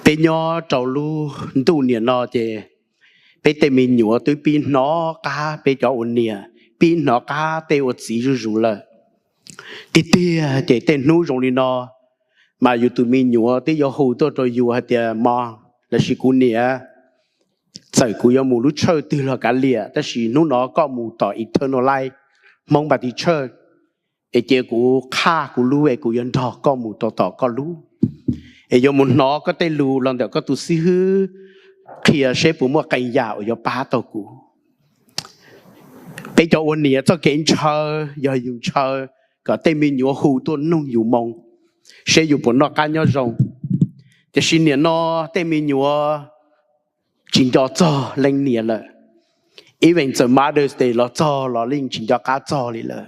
Peb nyob rau lub ntuj niam no ces peb tej me nyuam twb pib hnov qab peb cov ua niam, pib hnov qab tej ua txiv zuj zus lawm. Tiag tiag ces tej hnub zoo li no, mas yus tus me nyuam twb yuav hu tuaj rau yus hais tias mom lossis kuv niam, txawm kuv yuav mus lub tshawj twg los kav liam, tab sis hnub no koj mus tom Eternal Life, Hmoob Baptist Church, es cia kuv qhaj kuv lub es kuv yuav nrog koj mus rau tom koj lub, es yuav mus hnov koj tej lus los ntawm koj tus xib hwb qhia seb puas muaj qee yam uas yuav pab tau kuv. Peb cov ua niam txoj kev ntshaw yog yus ntshaw kom tej me nyuam hu tuaj nug yus moo, seb yus puas noj qab nyob zoo. Tiam sis niam no tej me nyuam tsis nco txog leej niam lawm. Even txawm Mother's Day los txog los yeej tsis nco qab txog li lawm.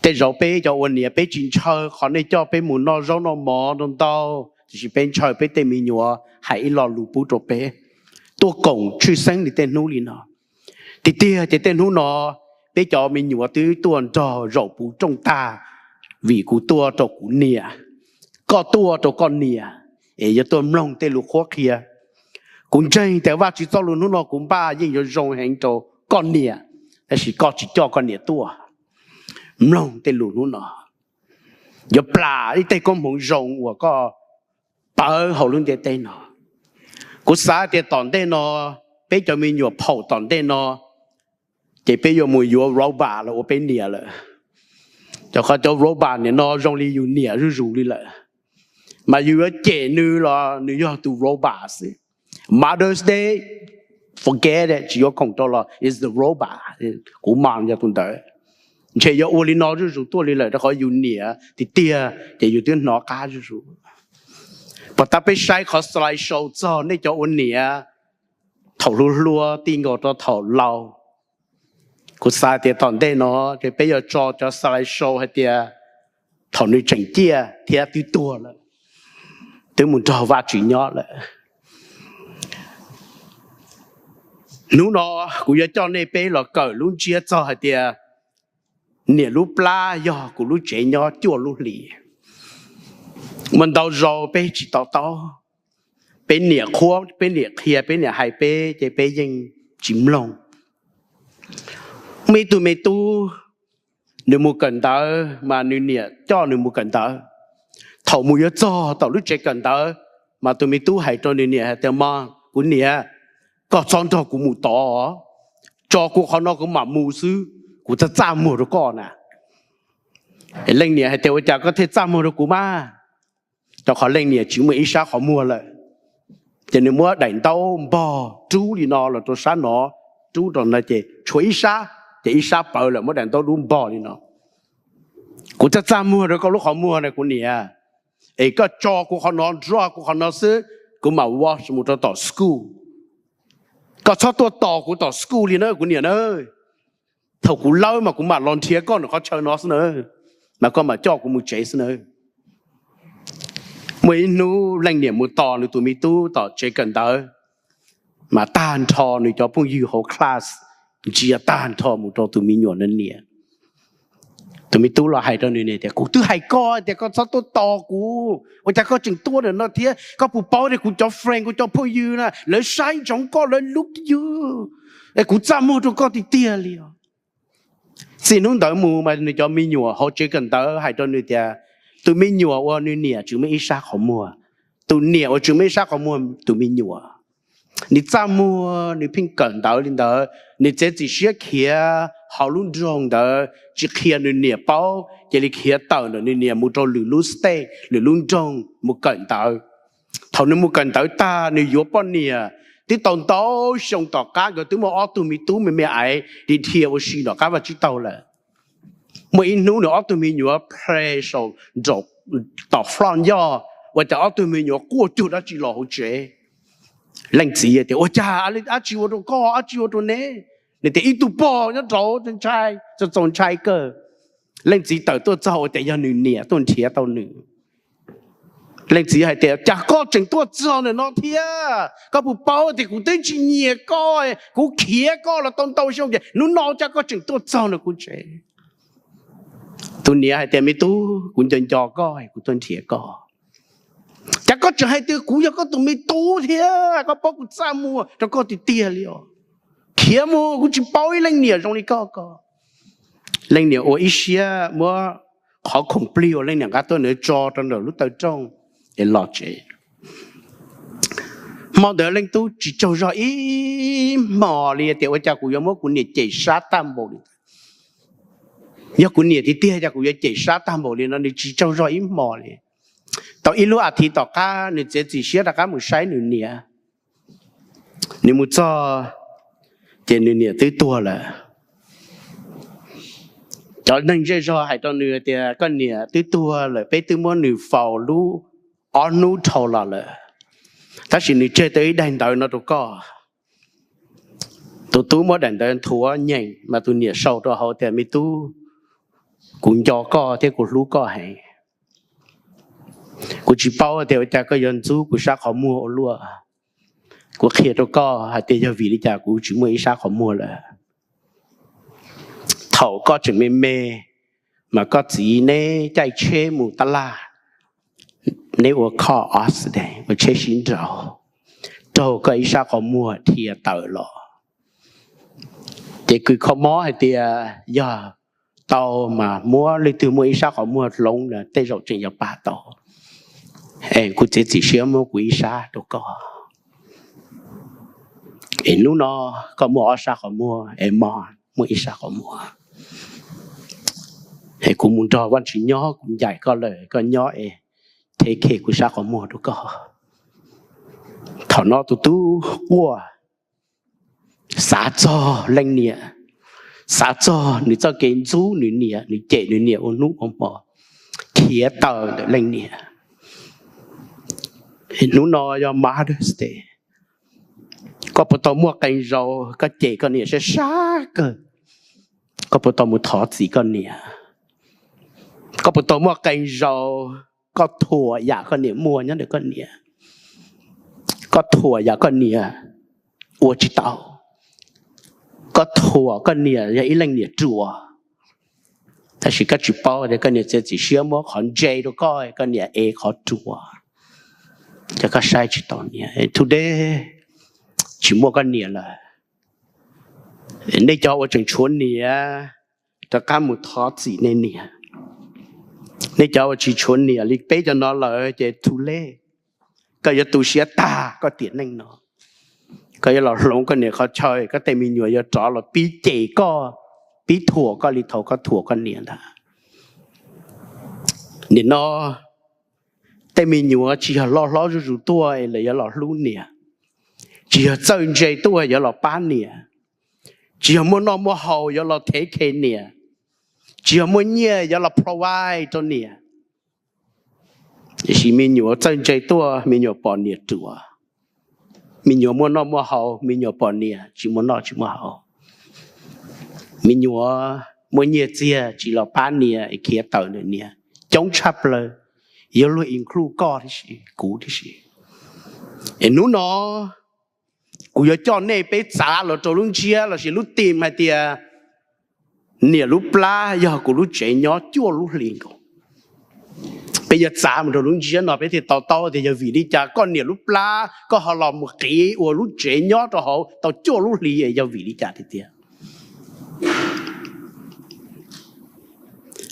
Tej zaum peb cov ua niam peb tsis ntshaw qhov nej coj peb mus noj zaub noj mov ntau ntau, tiam sis peb ntshaw peb tej me nyuam hais ib lo lus pub rau peb, tuaj koom tshwj xeeb li tej hnub li no. Tiag tiag ces tej hnub no peb cov me nyuam twb tuaj nrog zaum puv rooj tag, vim kuv tuaj rau kuv niam, koj tuaj rau koj niam, es yuav tuaj mloog tej lus qhuab qhia. Kuv ntseeg tias Vajtswv txoj lus hnub no kuv npaj yeej yuav zoo heev rau koj niam, tab sis koj tsis coj koj niam tuaj mloog tej lus hnub no, yuav plam ib tej koob hmoov zoo uas koj pawv hauv lub ntiaj teb no. Kuv xav tias tom ntej no, peb cov me nyuam phaum tom ntej no, ces peb yuav mus yuav robot los ua peb niam lawm. Rau qhov cov robot niam no zoo li yus niam zuj zus li lawm, mas yus yuav cem nws los nws yog tus robot xwb. Mother's Day, forget it, tsis yuav koom rau los it's the robot, kuv mom yog tus ntawd. Ntshe yuav ua li no zuj zus tuaj li lawm rau qhov yus niam tiag tiag ces yus twb hnov qab zuj zus. Pom tab peb saib qhov slide show txog nej cov ua niam thaum hluas hluas ti nkaus rau thaum laus. Kuv xav tias tom ntej no ces peb yuav tso cov slide show hais tias thaum nws tseem ciaj thiab twb tuag lawm, twb mus nrog Vajtswv nyob lawm. Hnub no kuv yuav coj nej peb los kawm lub ntsiab txog hais tias niam lub plab yog kuv lub tsev nyob cuaj lub hlis. Muaj ntau zaus peb tsis to taub, peb niam qhuab, peb niam qhia, peb niam hais peb ces peb yeej tsis mloog. Muaj ib tug me tub, nws mus kawm ntawv mas nws niam coj nws mus kawm ntawv. Thaum mus yuav txog tom lub tsev kawm ntawv, mas tus me tub hais rau nws niam hais tias, mom, kuv niam, koj txhob nrog kuv mus tod, tso kuv qhov no kuv mam mus xwb, kuv txaj txaj muag rau koj na. Leej niam hais tias, ua cas koj thiaj txaj muag rau kuv mas? Rau qhov leej niam tsis muaj ib sab qhov muag lawm, ces nws muab daim ntaub npog rub li no los rau sab no, rub rau no ces tshuav ib sab, ces ib sab pawv lawm, muab daim ntaub dub npog li no. Kuv txaj txaj muag rau koj lub qhov muag na kuv niam, es koj tso kuv qhov no, drop kuv qhov no xwb, kuv mam walk mus rau tom school. Koj txhob tuaj tos kuv tom school li na kuv niam na. Thaum kuv lawb mas kuv mam los nrhiav koj ntawm qhov chaw no xwb na, mas koj mam coj kuv mus tsev xwb na. Muaj ib hnub leej niam mus tos nws tus me tub tom tsev kawm ntawv, mas tag nrho nws cov phooj ywg hauv class ntsia tag nrho mus rau tus me nyuam nws niam. Tus me tub los hais rau nws niam tias, kuv twb hais koj tias koj txhob tuaj tos kuv, ua cas koj tseem tuaj ntawm no thiab? Koj puas paub tias kuv cov friend, kuv cov phooj ywg na, lawv saib ntsoov koj, lawv look you, es kuv txaj muag rau koj tiag tiag li os. Txij hnub ntawd mus mas nws cov me nyuam hauv tsev kawm ntawv hais rau nws tias, tus me nyuam uas nws niam tsis muaj ib sab qhov muag, tus niam uas tsis muaj ib sab qhov muag tus me nyuam. Nws txaj muag, nws pheej kawm ntawv li ntawd, nws txiav txim siab khiav hauv lub nroog ntawd tsis qhia nws niam paub, cia li khiav tawm ntawm nws niam mus rau lwm lub state, lwm lub nroog mus kawm ntawv. Thaum nws mus kawm ntawv tag nws yuav poj niam, twb tau ntau xyoo tom qab nkawd twb muaj ob tug me tub me me aiv li dhia ua si nram qab vaj tsib taug lawm. Muaj ib hnub nws ob tug me nyuam play saum nraum, tom front yard, ua cas ob tug me nyuam quaj cuag dab tsi los hauv tsev. Leej txiv tias, ua cas, dab tsi ua rau koj, dab tsi ua rau neb? Nws tias, ib tug pog nyob rau ntshai, txaus ntshai kawg. Leej txiv tawm tuaj txog ua cas yog nws niam tuaj nrhiav tau nws. Leej txiv hais tias, cas koj tseem tuaj txog ntawm no thiab? Koj puas paub tias kuv twb tsis nyiam koj, kuv khiav koj los tau ntau xyoo ces hnub no cas koj tseem tuaj txog ntawm kuv tsev? Tus niam hais tias, me tub, kuv nco nco koj, kuv tuaj nrhiav koj. Cas koj tseem hais tias kuv yog koj tus me tub thiab koj paub kuv txaj muag rau koj tiag tiag li os? Khiav mus, kuv tsis paub ib leej niam zoo li koj ko. Leej niam ua ib siab muab qhov khoom plig uas leej niam nqa tuaj nws tso rau ntawm lub taw rooj es los tsev. Hmo ntawd leej tub tsis tsaug zog ib hmos li tias ua cas kuv yuav muab kuv niam cem sab tag npaum li. Yog kuv niam tiag tiag cas kuv yuav cem sab tag npaum li no, nws tsis tsaug zog ib hmos li. Tau ib lub as thiv tom qab nws txiav txim siab rov qab mus saib nws niam. Nws mus txog ces nws niam twb tuag lawm. Cov neeg zej zog hais rau nws tias koj niam twb tuag lawm, peb twb muab nws faus lub ob hnub dhau los lawm, tab sis nws tseg tau ib daim ntawv no rau koj. Tus tub muab daim ntawv nthuav nyeem mas tus niam sau rau hauv tias me tub, kuv nco koj thiab kuv hlub koj heev. Kuv tsis paub tias ua cas koj yuav ntxub kuv sab qhov muag ua luaj. Kuv qhia rau koj hais tias yog vim li cas kuv tsis muaj ib sab qhov muag lawm. Thaum koj tseem me me mas koj txiv neb caij tsheb mus tab laj, neb ua kho os ua tsheb sib nraus, raug koj ib sab qhov muag dhia tawm los. Ces kws kho mob hais tias yog tau mas muab leej twg muaj ib sab qhov muag hloov na tej zaum tseem yuav pab tau. Es kuv txiav txim siab muab kuv ib sab rau koj. Es hnub no koj muaj ob sab qhov muag es mog muaj ib sab qhov muag. Es kuv mus nrog Vajtswv nyob, kuv ncaim koj lawm, koj nyob es take care kuv sab qhov muag rau koj. Thaum no tus tub quaj, xav txog leej niam, xav txog nws txoj kev ntxub nws niam, nws cem nws niam ua hnub ua hmo, khiav tawm ntawm leej niam. Hnub no yog Mother's Day, koj puas tau muaj qee zaus koj cem koj niam sab sab kawg? Koj puas tau mus thov txim koj niam? Koj puas tau muaj qee zaus koj thuam yam koj niam muaj nyob ntawm koj niam? Koj thuam yam koj niam ua tsis tau. Koj thuam koj niam yog ib leej niam ruam, tab sis koj tsis paub tias koj niam txiav txim siab muab qhov ntse rau koj, koj niam ev qhov ruam. Ces koj saib tsis taus niam. Today tsis muaj koj niam lawm. Nej cov uas tseem tshuav niam, rov qab mus thov txim nej niam. Nej cov uas tsis tshuav niam li peb cov no lawm ces too late. Koj yuav tu siab tag koj tiam neej no. Koj yuav los hloov koj niam qhov chaw, koj tej me nyuam yuav rov los pib cem koj, pib thuam koj li thaum koj thuam koj niam ntag. Nim no tej me nyuam tsis yog loj hlob zuj zus tuaj es lawv yuav los hlub niam, tsis yog txawj ntse tuaj yuav los pab niam, tsis yog muaj noj muaj haus yuav los take care niam, tsis yog muaj nyiaj yuav los provide rau niam. Tiam sis me nyuam txawj ntse tuaj, me nyuam pom niam ruam. Me nyuam muaj noj muaj haus, me nyuam pom niam tsis muaj noj tsis muaj haus. Me nyuam muaj nyiaj txiag tsis los pab niam es khiav tawm ntawm niam coob tshaj plaws, yuav luag include koj tib si, kuv tib si. Es hnub no kuv yuav coj nej peb txav los rau lub ntsiab lossis lub theme hais tias niam lub plab yog kuv lub tsev nyob cuaj lub hlis nkaus. Peb yuav txav mus rau lub ntsiab no peb thiaj to taub tias yog vim li cas koj niam lub plab koj ho los mus qiv ua lub tsev nyob rau hauv tau cuaj lub hlis, yog vim li cas tiag tiag.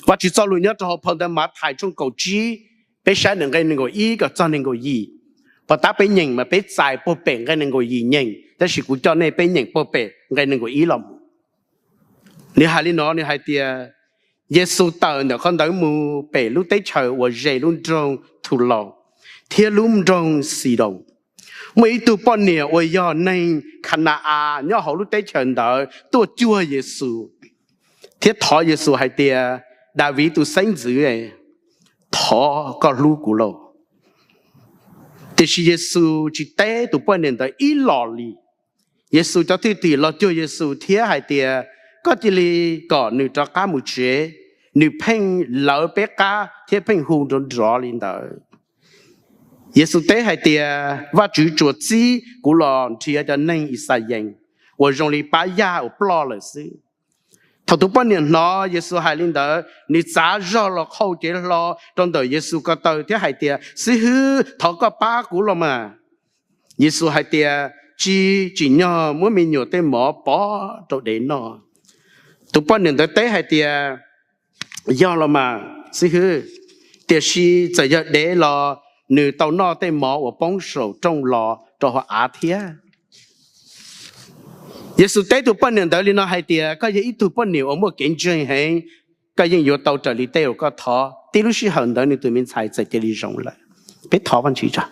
Vajtswv txoj lus nyob rau hauv phau ntawv Mathais tshooj kaum tsib, peb saib ntawm nqe nees nkaum ib kom txog nees nkaum yim. Pov tab peb nyeem mas peb txais puag pem nqe nees nkaum yim nyeem, tab sis kuv coj nej peb nyeem puag pem nqe nees nkaum ib los mus. Nws hais li no, nws hais tias, Yexus tawm ntawm qhov ntawd mus pem lub teb chaws uas ze lub nroog Thulaus thiab lub nroog Xidoos. Muaj ib tug poj niam uas yog neeg Khana-as nyob hauv lub teb chaws ntawd tuaj cuag Yexus thiab thov Yexus hais tias, Daviv tus xeeb ntxwv, thov koj hlub kuv lauj. Tiam sis Yexus tsis teb tus poj niam ntawd ib los li. Yexus cov thwj tim los cuag Yexus thiab hais tias, Koj cia li kom nws rov qab mus tsev, nws pheej lawv peb qab thiab pheej hu nrov nrov li ntawd. Yexus teb hais tias, Vajtswv tsuas txib kuv los nrhiav cov neeg Ixayees uas zoo li pab yaj uas ploj lawm xwb. Thaum tus poj niam hnov Yexus hais li ntawd, nws txav zog los qhau cev hlo rau ntawm Yexus ko taw thiab hais tias, Xib hwb, thov koj pab kuv los mas. Yexus hais tias, Tsis tsim nyog muab me nyuam tej mov pov rau dev noj. Tus poj niam ntawd teb hais tias, Yog los mas, xib hwb, tiam sis txawm yog dev los nws tau noj tej mov uas poob saum rooj los rau hauv av thiab. Yexus teb tus poj niam ntawd li no hais tias, Koj yog ib tug poj niam uas muaj kev ntseeg heev, koj yeej yuav tau raws li tej uas koj thov. Tib lub sij hawm ntawd nws tus me ntxhais txawm cia li zoo lawm. Peb thov Vajtswv tso.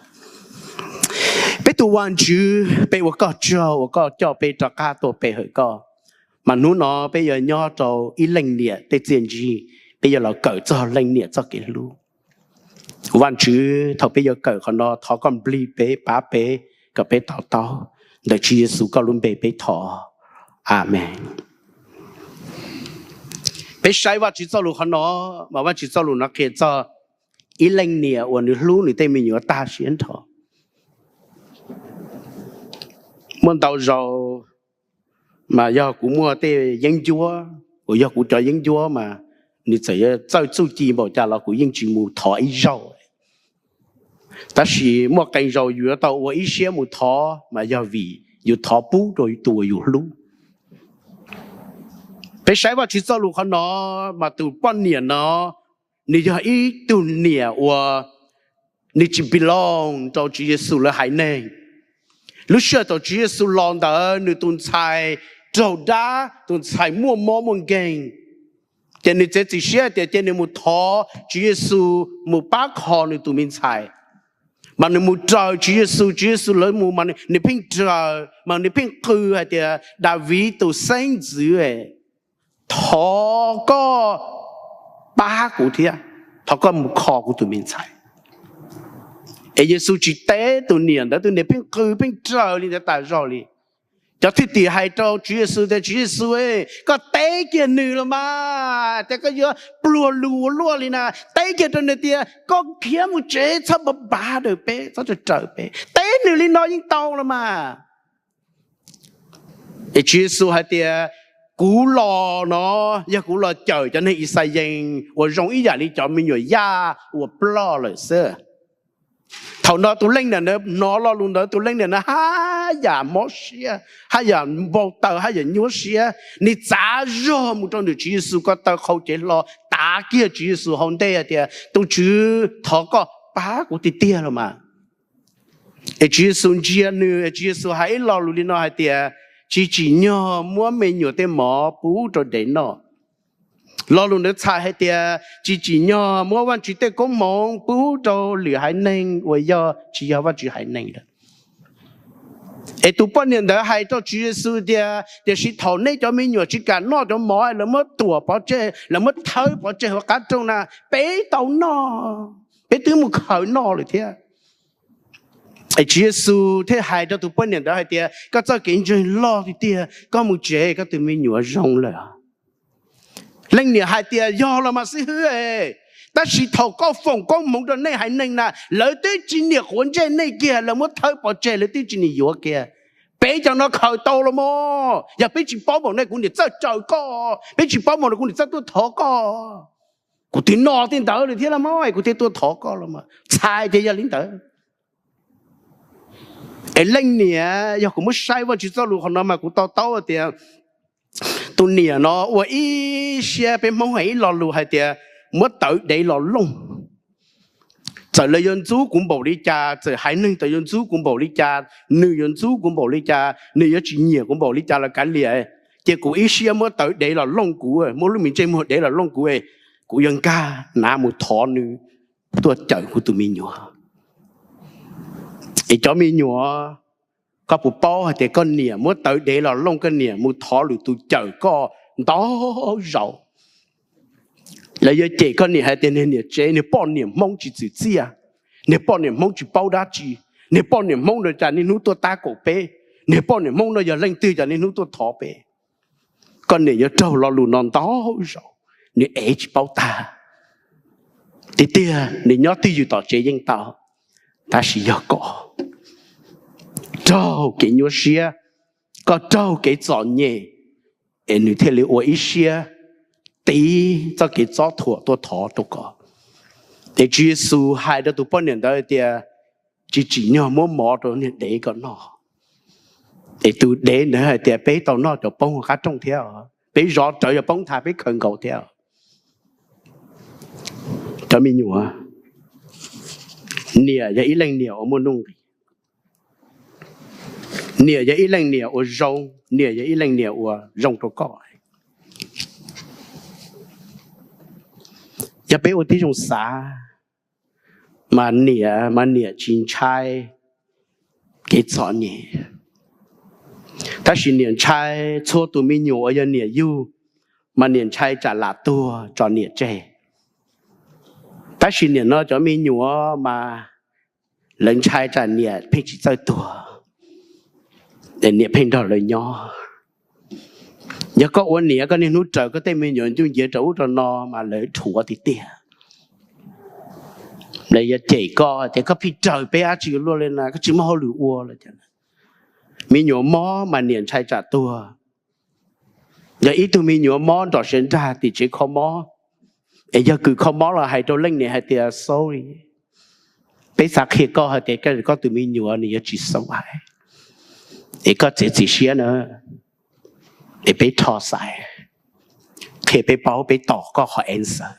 Peb tus Vajtswv, peb ua koj tsaug uas koj coj peb rov qab tuaj pe hawm koj. Mas hnub no peb yuav nyob rau ib leej niam tej txiaj ntsig, peb yuav los kawm txog leej niam txoj kev hlub. Vajtswv, thaum peb yuav kawm qhov no, thov koj nplig peb, pab peb kom peb to taub. Ntawm Tswv Yexus koj lub npe peb thov, Amees. Peb saib Vajtswv txoj lus qhov no, mas Vajtswv txoj lus no qhia txog ib leej niam uas nws hlub nws tej me nyuam tag siab nrho. Muaj ntau zaus mas yog kuv muaj tej yeeb ncuab, uas yog kuv cov yeeb ncuab mas nws txawm yuav txawj txuj ci npaum cas los kuv yeej tsis mus thov ib zaug. Tab sis muaj qee zaus yus yuav tau ua ib siab mus thov mas yog vim yus thov pub rau tus uas yus hlub. Peb saib Vajtswv txoj lus qhov no, mas tus poj niam no nws yog ib tug niam uas nws tsis belong rau Tswv Yexus lawv haiv neeg. Lub sij hawm thaum Tswv Yexus los ntawd nws tus ntxhais raug dab, tus ntxhais muaj mob muaj nkeeg. Ces nws txiav txim siab tias cia nws mus thov Tswv Yexus mus pab kho nws tus me ntxhais. Mas nws mus raws Tswv Yexus, Tswv Yexus lawv mus mas nws pheej raws, mas nws pheej qw hais tias, Daviv tus xeeb ntxwv, thov koj pab kuv thiab, thov koj mus kho kuv tus me ntxhais. Es Yexus tsis teb tus niam ntawd, tus niam pheej qw pheej raws li ntawd tas zog li. Cov thwj tim hais rau Tswv Yexus tias, Tswv Yexus, koj teb kiag nws los mas, tias koj yuav pluag lus ua luaj li na, teb kiag rau nws tias koj khiav mus tsev, txhob npav npav daws peb, txhob raws peb, teb nws li no yeej tau los mas. Es Tswv Yexus hais tias, Kuv los no yog kuv los cawm cov neeg Yixalayees uas zoo ib yam li cov me nyuam yaj uas ploj lawm xwb. Thaum no tus leej niam ntawd hnov lo lus ntawd, tus leej niam ntawd haj yam mob siab, haj yam npau taws, haj yam nyuaj siab. Nws txav zog mus rau ntawm Tswv Yexus ko taw, qhau cev hlo tav kiag Tswv Yexus hauv ntej hais tias, Tus Tswv, thov koj pab kuv tiag tiag los mas. Es Tswv Yexus ntsia nws, Tswv Yexus hais ib lo lus li no hais tias, Tsis tsim nyog muab me nyuam tej mov pub rau dev noj. Lo lus ntawd txhais hais tias tsis tsim nyog muab Vajtswv tej koob hmoov pub rau lwm haiv neeg uas yog tsis yog Vajtswv haiv neeg lawm. Es tus poj niam ntawd hais rau Tswv Yexus tias, Tiam sis thaum nej cov me nyuam tsis kam noj cov mov, lawv muab tuam pov tseg, lawv muab thawb pov tseg hauv qab rooj na, peb tau noj, peb twb mus khaws noj lawm thiab. Es Tswv Yexus thiaj hais rau tus poj niam ntawd hais tias, Koj txoj kev ntseeg loj tiag tiag, koj mus tsev, koj tus me nyuam zoo lawm. Leej niam hais tias, Yog los mas xib hwb, tab sis thaum koj foom koob hmoov rau nej haiv neeg na, lawv twb tsis niam quav ntsej nej kiag, lawv muab thawb pov tseg, lawv twb tsis niam yuav kiag. Peb cov no khaws tau los mas, yog peb tsis paub npaum no kuv niam txawj raws koj, peb tsis paub npaum no kuv niam txawj tuaj thov koj. Kuv twb noj tej ntawd lawm thiab los mas, kuv thiaj tuaj thov koj los mas. Txhais tias yog li ntawd. Es leej niam, yog kuv muab saib Vajtswv txoj lus qhov no mas kuv to taub tias tus niam no ua ib siab, peb Hmoob hais ib lo lus hais tias muab tawv dev los looj. Txawm lawv yuav ntxub kuv npaum li cas, txawm haiv neeg txawm yuav ntxub kuv npaum li cas, nws yuav ntxub kuv npaum li cas, nws yuav tsis nyiam kuv npaum li cas los kav liam, ces kuv ib siab muab tawv dev los looj kuv, muab lub me ntsej muag dev los looj kuv, kuv yuav nkag nav mus thov nws tuaj cawm kuv tus me nyuam. Es cov me nyuam, koj puas paub hais tias koj niam muab tawv dev los looj koj niam mus thov lwm tus cawm koj ntau zaus? Lawv yuav cem koj niam hais tias niag niam tsev, niag poj niam Hmoob tsis txwm txiaj, niag poj niam Hmoob tsis paub dab tsi, niag poj niam Hmoob no cas niaj hnub tuaj tab kaum peb, niag poj niam Hmoob no yog leej twg cas niaj hnub tuaj thov peb. Koj niam yuav raug lo lus no ntau zaus, nws ev tsis paub tag. Tiag tiag, nws nyob twj ywm tom tsev yeej tau, tab sis yog koj raug kev nyuaj siab, koj raug kev txom nyem, es nws thiaj li ua ib siab tiv txoj kev txob thuam tuaj thov rau koj. Es Tswv Yexus hais rau tus poj niam ntawd tias, tsis tsim nyog muab mov rau niag dev ko noj. Es tus dev ntawd hais tias, peb tau noj cov poob qab rooj thiab, peb zov rawv cov poob nthav peb khaws nkaus thiab. Cov me nyuam, niam yog ib leej niam uas muaj nuj nqis. Niam yog ib leej niam uas zoo, niam yog ib leej niam uas zoo rau koj. Yog peb ua tib zoo xav, mas niam mas niam tsis ntshai kev txom nyem, tab sis niam ntshai txhua tus me nyuam uas yog niam yug, mas niam ntshai tsam lam tuag tso niam tseg. Tab sis niam no cov me nyuam mas lawv ntshai tsam niam pheej tsis txawj tuag, niam pheej nrog lawv nyob. Yog koj ua niam, koj niaj hnub raws koj tej me nyuam ncuj nciav rau ub rau no mas lawv dhuav tiag tiag. Lawv yuav cem koj tias, koj pheej raws peb dab tsi luaj li na, koj tsis muaj hauj lwm ua li. Me nyuam mob mas niam ntshai tsam tuag. Yog ib tug me nyuam mob nrog siav nrag tim tsev kho mob, es yog kws kho mob los hais rau leej niam hais tias, sorry, peb xav qhia koj hais tias koj tus me nyuam nws yuav tsis xav hais, es koj txiav txim siab na, es peb rho xaiv, qhia peb paub peb tos koj qhov answer.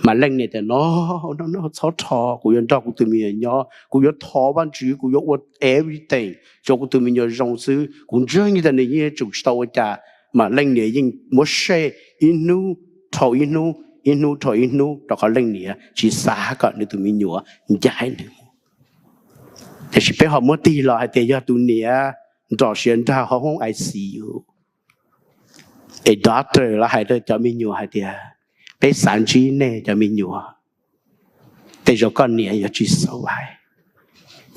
Mas leej niam tias, no, no, no, txhob rho, kuv yuav nrog kuv tus me nyuam nyob, kuv yuav thov Vajtswv, kuv yuav ua everything rau kuv tus me nyuam zoo xwb, kuv ntseeg tias nws yeej yuav tsum tsis tau ua cas. Mas leej niam yeej muab sej ib hnub dhau ib hnub, ib hnub dhau ib hnub rau qhov leej niam tsis xav kom nws tus me nyuam ncaim nws. Tiam sis peb ho muab tig los hais tias yog tus niam nrog siav nrag hauv hoob I C U, es doctor los hais rau cov me nyuam hais tias, peb xav ntsib nej cov me nyuam, tej zaum koj niam yuav tsis xav hais,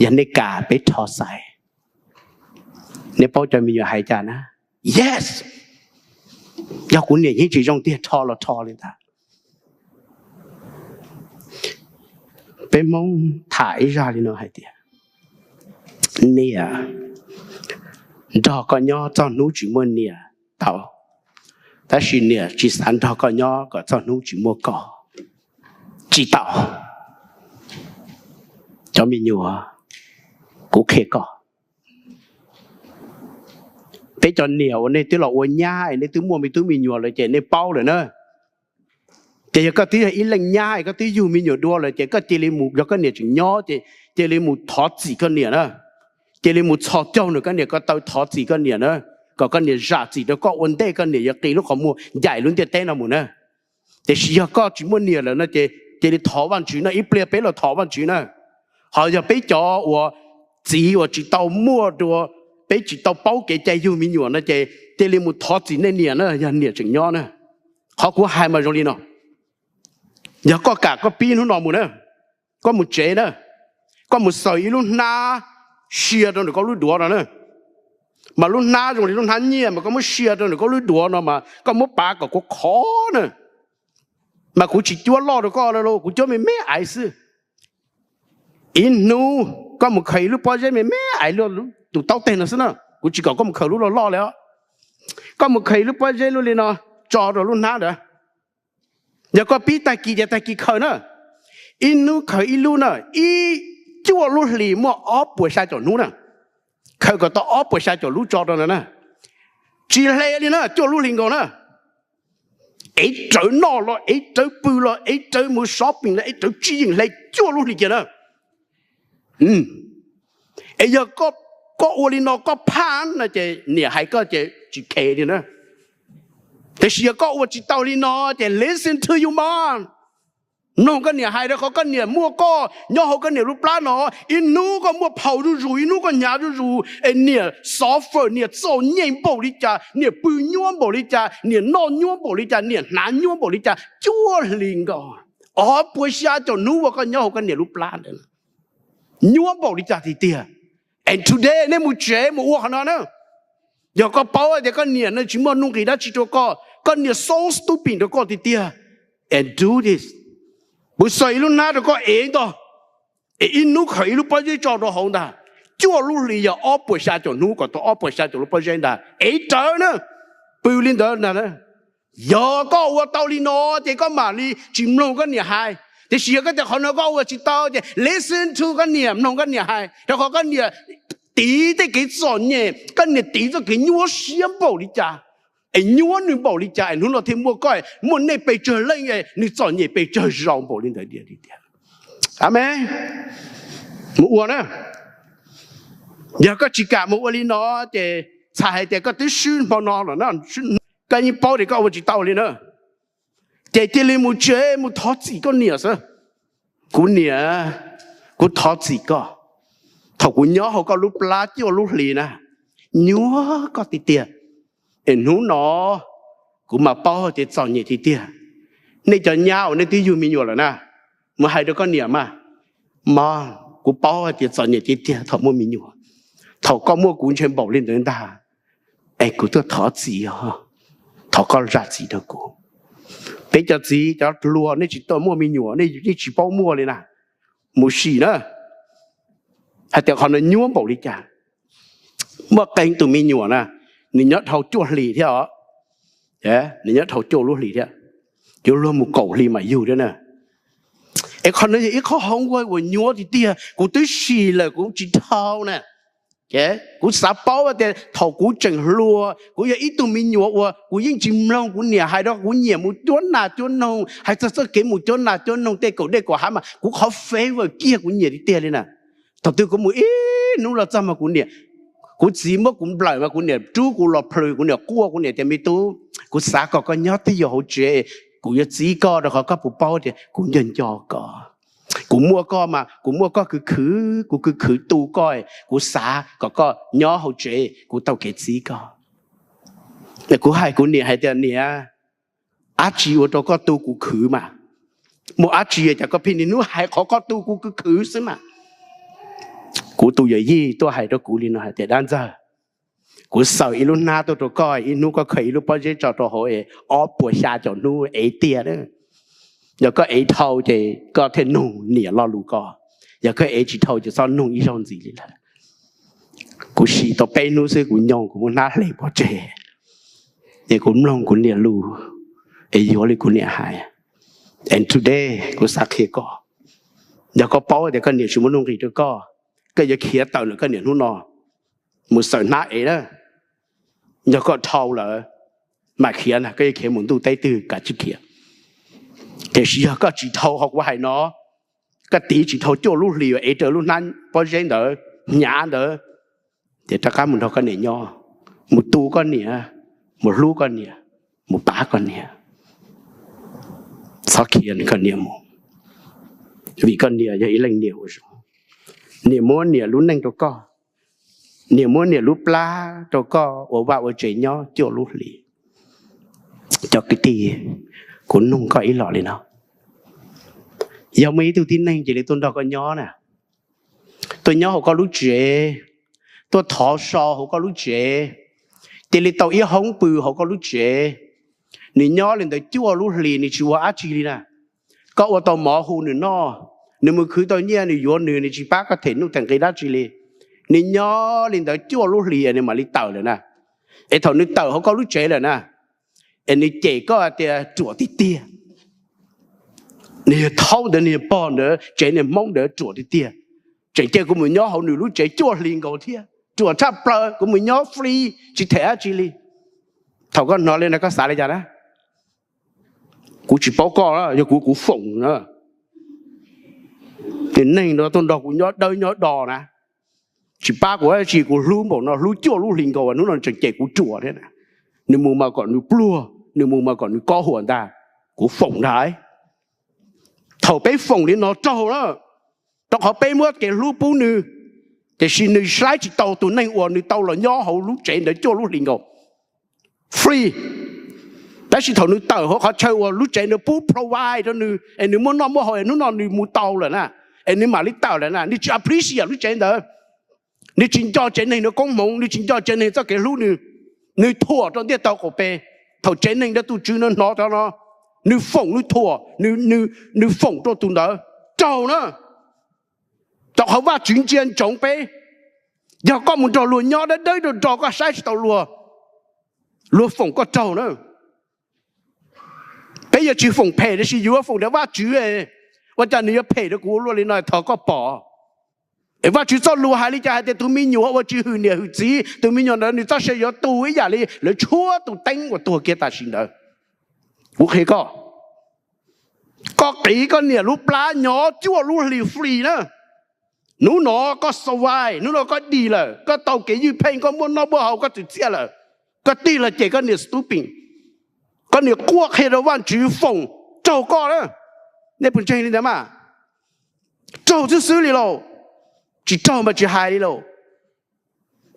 yog nej kam peb rho xaiv. Nej paub cov me nyuam hais cas na? Yes, yog kuv niam yeej tsis zoo tiag, rho los rho li ntag. Peb Hmoob tham ib zaj li no hais tias, niam nrog koj nyob txog hnub tsis muaj niam tau, tab sis niam tsis xav nrog koj nyob kom txog hnub tsis muaj koj. Tsis tau. Cov me nyuam, kuv qhia koj, peb cov niam uas nej twb los ua nyab es nej twb muaj me tub me nyuam lawm ces nej paub lawm na. Ces yog koj twb yog ib leej nyab es koj twb yug me nyuam dua lawm ces koj cia li mus, yog koj niam tseem nyob ces cia li mus thov txim koj niam na. Cia li mus txhos caug nrog koj niam ko taw thov txim koj niam na, kom koj niam zam txim rau koj ua ntej koj niam yuav qi lub qhov muag ncaim lub ntiaj teb no mus na. Tiam sis yog koj tsis muaj niam lawm no ces cia li thov Vajtswv no, ib pliag peb los thov Vajtswv na. Ho yog peb cov uas txiv uas tsis tau muaj dua, peb tsis tau paub kev cai yug me nyuam no ces cia li mus thov txim nej niam na, yog niam tseem nyob na. Qhov kuv hais mas zoo li no, yog koj kam koj pib hnub no mus na, koj mus tsev na, koj mus xaws ib lub hnab sia rau ntawm koj lub duav no na. Mas lub hnab zoo li lub hnab nyiaj mas koj muab sia rau ntawm koj lub duav no mas koj muab pav kom khov khov na. Mas kuv tsis cuab loj rau koj lawm, kuv cuab me me aiv xwb. Ib hnub koj mus khaws ib lub pob zeb me me aiv luaj tus taub teg no xwb na, kuv tsis kom koj mus khaws lub loj loj li os. Koj mus khaws ib lub pob zeb luaj li no tso rau lub hnab ntawd. Yog koj pib tag kis ces tag kis khaws na. Ib hnub khaws ib lub na, ib, cuaj lub hlis muaj ob puas xya caum hnub na. Khaws kom tau ob puas xya caum lub tso rau na. Tsis hle li na, cuaj lub hlis nkaus na. Ev rawv noj los, ev rawv pw los, ev rawv mus shopping los, ev rawv tsis yeem hle, cuaj lub hlis kiag na. Es yog koj ua li no koj phaj no ces niam hais koj ces tsis khe li na. Tiam sis yog koj ua tsis tau li no ces listen to your mom. Mloog koj niam hais, rau qhov koj niam muaj koj nyob hauv koj niam lub plab no. Ib hnub koj muaj phau zuj zus, ib hnub koj hnyav zuj zus, es niam suffer, niam txom nyem npaum li cas, niam pw nyuaj npaum li cas, niam noj nyuaj npaum li cas, niam hnav nyuaj npaum li cas, cuaj hlis nkaus, ob puas xya caum hnub uas koj nyob hauv koj niam lub plab ntawd, nyuaj npaum li cas tiag tiag. And today nej mus tsev mus ua qhov no na. Yog koj paub tias koj niam no tsis muaj nuj nqis dab tsi rau koj, koj niam so stupid rau koj tiag tiag, and do this, kuv xaws ib lub hnab rau koj ev ntag, es ib hnub khaws ib lub pob zeb tso rau hauv ntag, cuaj lub hlis yog ob puas xya caum hnub kom tau ob puas xya caum lub pob zeb ntag, ev rawv na. Pw li ntawd ntag. Yog koj ua tau li no ces koj mam li tsis mloog koj niam hais. Tiam sis yog koj tias qhov no koj ua tsis tau ces listen to koj niam, mloog koj niam hais, rau qhov koj niam tiv tej kev txom nyem, koj niam tiv txoj kev nyuaj siab npaum li cas, es nyuaj nws npaum li cas es hnub no thiaj muaj koj, muaj nej pes tsawg leej es nws txom nyem pes tsawg zaus npaum li ntawd tiag tiag. Amees. Mus ua na. Yog koj tsis kam mus ua li no ces txhais hais tias koj twb swb hmo no lawm na, koj yeej paub tias koj ua tsis tau li na. Ces cia li mus tsev mus thov txim koj niam xwb. Kuv niam, kuv thov txim koj. Thaum kuv nyob hauv koj lub plab cuaj lub hlis na, nyuaj koj tiag tiag, es hnub no kuv mam paub tias txom nyem tiag tiag. Nej cov nyab uas nej twb yug me nyuam lawm na, mus hais rau koj niam mas, mog, kuv paub hais tias txom nyem tiag tiag thaum muaj me nyuam. Thaum koj muaj kuv ntshe npaum li ntawd ntag. Es kuv tuaj thov txim os, thov koj zam txim rau kuv. Peb cov txiv cov hluas nej tsis tau muaj me nyuam, nej tsis paub muaj li na. Mus sim na, hais tias qhov no nyuaj npaum li cas. Muaj qee tus me nyuam na, nws nyob dhau cuaj hlis thiab os. Nws nyob dhau cuaj lub hlis thiab, yuav luag mus kaum hlis mam yug thiab na. Es qhov no yog ib qho homework uas nyuaj tiag tiag, kuv twb sim lawm kuv tsis dhau na. Kuv xav paub tias thaum kuv tseem hluas, kuv yog ib tug me nyuam uas kuv yeej tsis mloog kuv niam hais rau, kuv nyiam mus cuab nas cuab noog, hais txog txoj kev mus cuab nas cuab noog tej kaum dej kaum hav mas kuv qhov favourite kiag, kuv nyiam tiag tiag li na. Thaum twg kuv mus ib hnub los txog mas kuv niam, kuv txiv muab kuv nplawm mas kuv niam rub kuv los plhws, kuv niam quaj, kuv niam tias me tub, kuv xav kom koj nyob twj ywm hauv tsev, kuv yuav txib koj rau qhov koj puas paub tias kuv nco nco koj. Kuv muaj koj mas kuv muaj koj khwv khwv, kuv khwv khwv tu koj, kuv xav kom koj nyob hauv tsev kuv tau kev txib koj. Kuv hais kuv niam hais tias niam, dab tsi ua rau koj tu kuv khwv mas? Muaj dab tsi cas koj pheej niaj hnub hais qhov koj tu kuv khwv khwv xwb mas? Kuv tus yawm yij tuaj hais rau kuv li no hais tias dab ntxawg, kuv xaws ib lub hnab tuaj rau koj, ib hnub koj khaws ib lub pob zeb tso rau hauv es ob puas xya caum hnub ev tiag na. Yog koj ev dhau ces koj thiaj nug niam lo lus ko, yog koj ev tsis dhau ces txhob nug ib zaug ntxiv li lawm. Kuv sim tau peb hnub xwb kuv nyoog kuv muab hnab hle pov tseg, es kuv mloog kuv niam lus, es yuav li kuv niam hais. And today kuv xav qhia koj, yog koj paub tias koj niam tsis muaj nuj nqis rau koj, koj yuav khiav tawm ntawm koj niam hnub no mus xaws hnab ev na. Yog koj dhau lawm mam khiav na, koj yuav khiav mus ntuj teb twg kav tsij khiav. Tiam sis yog koj tsis dhau qhov kuv hais no, koj tiv tsis dhau cuaj lub hlis uas ev raws lub hnab pob zeb ntawd, hnyav ntawd, ces rov qab mus nrog koj niam nyob, mus tu koj niam, mus hlub koj niam, mus pab koj niam. Txhob khiav koj niam mus, vim koj niam yog ib leej niam uas zoo. Niam muab niam lub neej rau koj, niam muab niam lub plab rau koj ua vaj ua tsev nyob cuaj lub hlis. Cov kwv tij, kuv nug koj ib los li no, yog muaj ib tug tib neeg cia li tuaj nrog koj nyob na, tuaj nyob hauv koj lub tsev, tuaj thov so hauv koj lub tsev, cia li tau ib hoob pw hauv koj lub tsev, nws nyob li ntawd cuaj lub hlis nws tsis ua dab tsi li na. Koj ua tau mov hu nws noj, nws mus khwv tau nyiaj nws yuav nws, nws tsis pab koj them nuj them nqi dab tsi li. Nws nyob li ntawd cuaj lub hlis nws mam li tawm lawm na. Es thaum nws tawm hauv koj lub tsev lawm na, es nws cem koj tias ruam tiag tiag, nws yog thaub ntawd, nws yog pog ntawd, tsev niag Hmoob ntawd ruam tiag tiag, tseem cia kuv mus nyob hauv nws lub tsev cuaj hlis nkaus thiab, ruam tshaj plaws, kuv mus nyob free tsis them dab tsi li. Thaum koj hnov li no koj xav li cas na? Kuv tsis paub koj, yog kuv kuv foom na. Tus neeg no tuaj nrog kuv nyob dawb nyob do na, tsis pab kuv dab tsi, kuv hlub npaum no, hlub cuaj lub hlis nkaus, hnub no tseem cem kuv ruam thiab. Nws mus mas kom nws pluag, nws mus mas kom nws kob huam ntag, kuv foom ntag. Thaum peb foom li no raug na, rau qhov peb muab kev hlub pub nws, tiam sis nws saib tsis taus tus neeg uas nws tau los nyob hauv lub tsev ntawd cuaj lub hlis nkaus free. Tab sis thaum nws tawm hauv qhov chaw uas lub tsev ntawd pub provide rau nws es nws muaj noj muaj haus es hnub no nws mus tau lawm na, es nws mam li tawm lawm na, nws tsis appreciate lub tsev ntawd, nws tsis nco tsev neeg nws koob hmoov, nws tsis nco tsev neeg txoj kev hlub nws, nws thuam rau ntiaj teb qaum pes. Thaum tsev neeg ntawd tus tswv nws hnov tau no, nws foom nws thuam, nws foom rau tus ntawd raug na. Rau qhov Vajtswv ntsia ntsoov peb. Yog koj mus nrog luag nyob dawb dawb do do, koj saib tsis taus luag, Luag foom koj raug na. Peb yuav tsis foom phem, tiam sis yuav foom tias Vajtswv, ua cas nws yuav phem rau kuv ua luaj li no, thov koj pom. Es Vajtswv txoj lus hais li cas? Hais tias tus me nyuam uas tsis hwm niam hwm txiv, tus me nyuam ntawd nws txoj sia yuav tu ib yam li lawv tshuab tus teeb uas tuag kiag tam sim ntawd. Kuv qhia koj, koj qiv koj niam lub plab nyob cuaj lub hlis free na. Hnub no koj survive, hnub no koj dim lawm, koj tau kev ywj pheej, koj muaj noj muaj haus, koj txwm txiaj lawm, koj tig los cem koj niam stupid, koj niam quaj qhia rau Vajtswv foom raug koj na. Nej puas ntseeg li ntawd mas? Raug xwb xwb li lauj. Tsis raug mas tsis hais li lauj.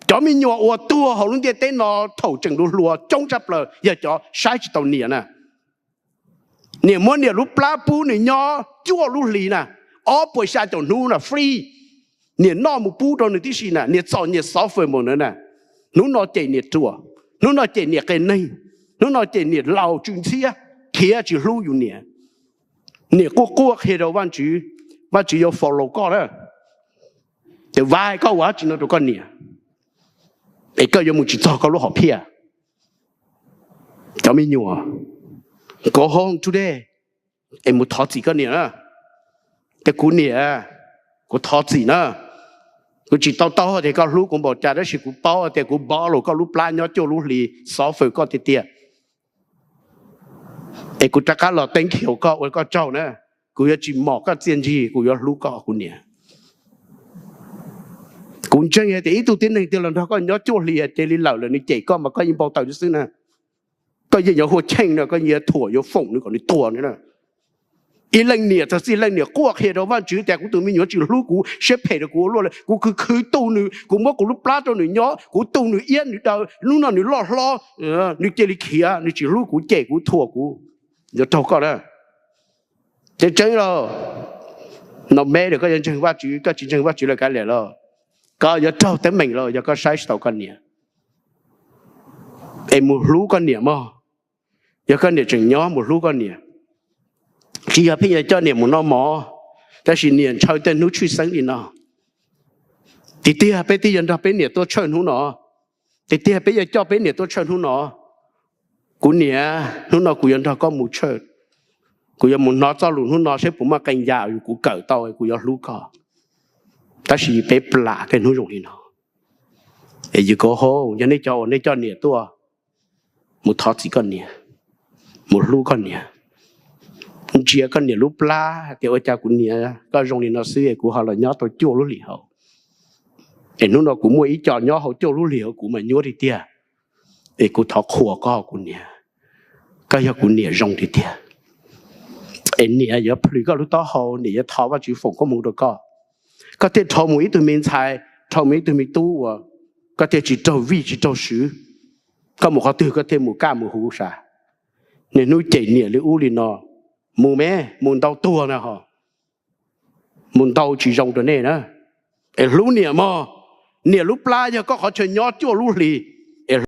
Cov me nyuam uas tuag hauv lub ntiaj teb no thaum tseem hluas coob tshaj plaws yog cov saib tsis taus niam na. Niam muab niam lub plab pub nws nyob cuaj lub hlis na, ob puas xya caum hnub na free. Niam noj mus pub rau nws tib si na, niam txom nyem xov fawm mus na. Hnub no cem niam ruam, hnub no cem niam qias neeg, hnub no cem niam laus tsw ntxhiab, khiav tsis hlub yus niam. Niam quaj quaj qhia rau Vajtswv, Vajtswv yuav follow koj na. Ces Vajtswv, koj ua dab tsi no rau koj niam, es koj yuav mus tsis txog koj lub hom phiaj. Cov me nyuam, go home today es mus thov txim koj niam na. Tias kuv niam, kuv thov txim na. Kuv tsis to taub tias koj hlub kuv npaum cas, tab sis kuv paub tias kuv borrow koj lub plab nyob cuaj lub hlis, xov fawm koj tiag tiag. Es kuv rov qab los thank you koj, ua koj tsaug na. Kuv yuav tsis mom koj txiaj ntsig, kuv yuav hlub koj kuv niam. Kuv ntseeg hais tias ib tug tib neeg twg los nrog koj nyob cuaj hlis cia li lawm lawm nws cem koj mas koj yeej npau taws xwb na. Koj yeej yuav hu cheej no, koj yeej yuav thuam yuav foom nws kom nws tuag na. Ib leej niam txog txij leej niam quaj qhia rau Vajtswv tias kuv tus me nyuam tsis hlub kuv, siab phem rau kuv ua luaj li, kuv khwv khwv tu nws, kuv muab kuv lub plab rau nws nyob, kuv tu nws iab nws daw, hnub no nws loj hlob, nws cia li khiav, nws tsis hlub kuv, cem kuv, thuam kuv. Yuav raug koj na. Tseeb tseeb los, no me lawm koj yuav ntseeg Vajtswv, koj tsis ntseeg Vajtswv lawm kav liam los, koj yuav raug teeb meem los yog koj saib tsis taus koj niam. Es mus hlub koj niam mog. Yog koj niam tseem nyob mus hlub koj niam. Tsis yog pheej yuav coj niam mus noj mov, tab sis niam ntshaw tej hnub tshwj xeeb li no. Tiag tiag peb twb yuav nrog peb niam tuaj tshawj hnub no. Tiag tiag peb yuav coj peb niam tuaj tshawj hnub no. Kuv niam, hnub no kuv yuav nrog koj mus tshawj. Kuv yuav mus hnov txoj lus hnub no saib puas muaj qee yam yus kuv kawm tau, kuv yuav hlub koj. Tab sis peb plam tej hnub zoo li no. Es yus go home, yog nej cov uas nej coj niam tuaj, mus thov txim koj niam, mus hlub koj niam, ntsia koj niam lub plab tias ua cas kuv niam koj zoo li no xwb es kuv ho los nyob tau cuaj lub hlis hauv. Es hnub no kuv muaj ib co nyob hauv cuaj lub hlis hauv kuv mas nyuaj tiag tiag. Es kuv thov qhuas koj kuv niam, koj yog kuv niam zoo tiag tiag. Es niam yuav plhws koj lub taub hau, niam yuav thov Vajtswv foom koob hmoov rau koj. Koj thiaj dhau mus ib tug me ntxhais, dhau mus ib tug me tub uas koj thiaj tsis raug vij tsis raug swv. Koj mus qhov twg koj thiaj mus kaj mus huv sav. Niaj hnub cem niam li ub li no, mus me, mus ntau tuag na ho, mus ntau tsis zoo rau nej na. Es hlub niam mog, niam lub plab yog koj qhov chaw nyob cuaj lub hlis.